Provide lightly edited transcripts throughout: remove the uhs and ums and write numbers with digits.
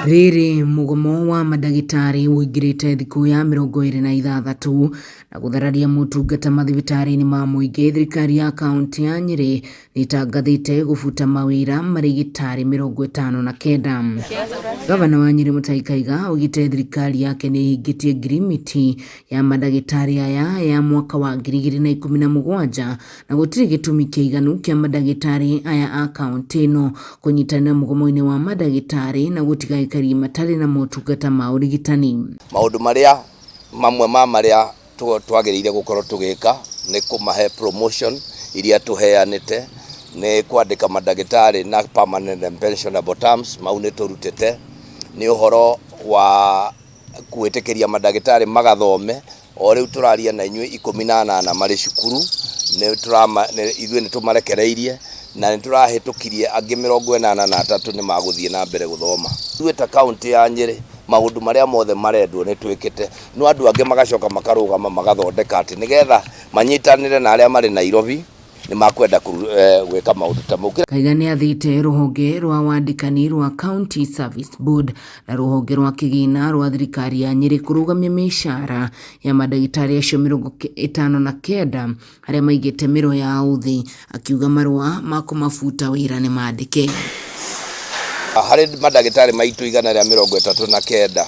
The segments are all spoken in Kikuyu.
Rĩrĩ mũgomo wa mandagĩtarĩ ũingĩrĩte thikũ ya 26 na gũthararia motungata mathibitarĩ-inĩ ma mũingĩ, thirikari ya kaũntĩ ya Nyĩrĩ nĩĩtangathĩte gũbuta mawĩra marĩgĩtarĩ 59. Gavana wa Nyĩrĩ Mutahi Kaiga augĩte thirikari yake nĩĩhingĩtie ngirimiti ya mandagĩtarĩ aya ya mwaka wa 2017 na gũtirĩ gĩtũmi kĩiganu kĩa mandagĩtarĩ aya a kaũntĩ ĩno kũnyitanĩra mũgomo-inĩ wa mandagĩtarĩ na gũtiga aikari matarĩ na motungata ma ũrigitani. Maũndũ marĩa mamwe ma marĩa twagĩrĩire gũkorwo tũgĩka nĩ kũmahe promotion iria tũheanĩte, nĩ kwandĩka mandagĩtarĩ na permanent and pensionable terms, mau nĩ tũrutĩte, nĩ ũhoro wa gwĩtĩkĩria mandagĩtarĩ magathome, o rĩu tũraria na inyuĩ 18 marĩ cukuru, ithuĩ nĩ tũmarekereirie na nĩ tũrahĩtũkirie angĩ 83 nĩ magũthiĩ na mbere gũthoma. Ithuĩ ta kaũntĩ ya Nyĩrĩ maũndũ marĩa mothe marendwo nĩ twĩkĩte, no andũ angĩ magacoka makarũgama magathondeka atĩ nĩgetha manyitanĩre na arĩa marĩ Nairobi nĩ makwenda gwĩka maũndũ ta mau. Kaiga nĩ athĩte rũhonge rwa wandĩkani rwa County Service Board na rũhonge rwa kĩgĩna rwa thirikari ya Nyĩrĩ kũrũgamia mĩcara ya mandagĩtarĩ acio 59 arĩa maigĩte mĩro yao thĩ, akiuga marũa ma kũmabuta wĩra nĩ mandĩke. Harĩ mandagĩtarĩ maitũ 139,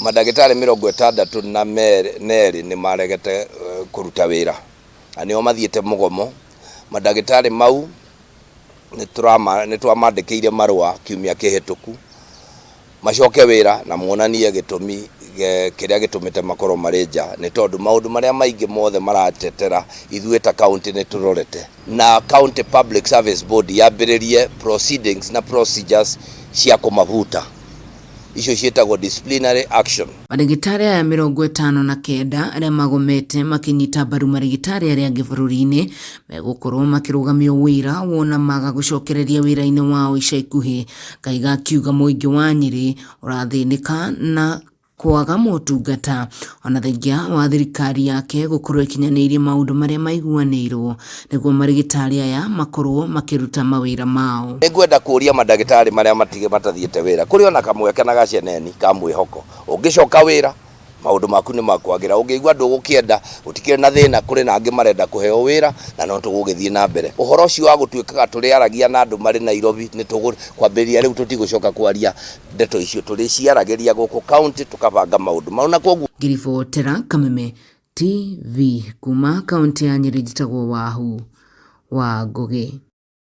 mandagĩtarĩ 62 nĩ maregete kũruta wĩra na nĩo mathiĩte mũgomo. Mandagĩtarĩ mau nĩ twamandĩkĩire marũa kiumia kĩhĩtũku macoke wĩra na monanie gĩtũmi kĩrĩa gĩtũmĩte makorwo marĩ nja, nĩ tondũ maũndũ marĩa maingĩ mothe maratetera ithuĩ ta county nĩ tũrorete na County Public Service Board yambĩrĩrie proceedings na procedures cia kũmabuta, icio ciĩtagwo disciplinary action. Mandagĩtarĩ aya 59 arĩa magomete makĩnyita mbaru marĩgĩtarĩ arĩa angĩ bũrũri-inĩ megũkorwo makĩrũgamio wĩra wona maga gũcokereria wĩra-inĩ wao ica ikuhĩ. Kaiga akiuga mũingĩ wa Nyĩrĩ ũrathĩnĩka na kwaga motungata ona thengia wa thirikari yake gũkorwo ĩkinyanĩirie maũndũ marĩa maiguanĩirwo nĩguo marĩgĩtarĩ aya makorwo makĩruta mawĩra mao. Nĩngwenda kũria mandagĩtarĩ marĩa matathiĩte wĩra, kũrĩ ona kamweke na gaceneni ka mwĩhoko, ũngĩcoka wĩra maũndũ maku nĩ makwagĩra, ũngĩigua ndũgũkĩenda gũtikĩrĩ na thĩna, kũrĩ na angĩ marenda kũheo wĩra na no tũgũgĩthiĩ na mbere. Ũhoro ũcio wa gũtuĩkaga tũrĩaragia na andũ marĩ Nairobi nĩ kwambĩrĩria rĩu tũtigũcoka kwaria ndeto icio, tũrĩciaragĩria gũkũ county tũkabanga maũndũ mau na koguo. Ngĩribotera Kameme TV kuma kaũntĩ ya Nyĩrĩ njĩtagwo Wahu wa Ngũgĩ.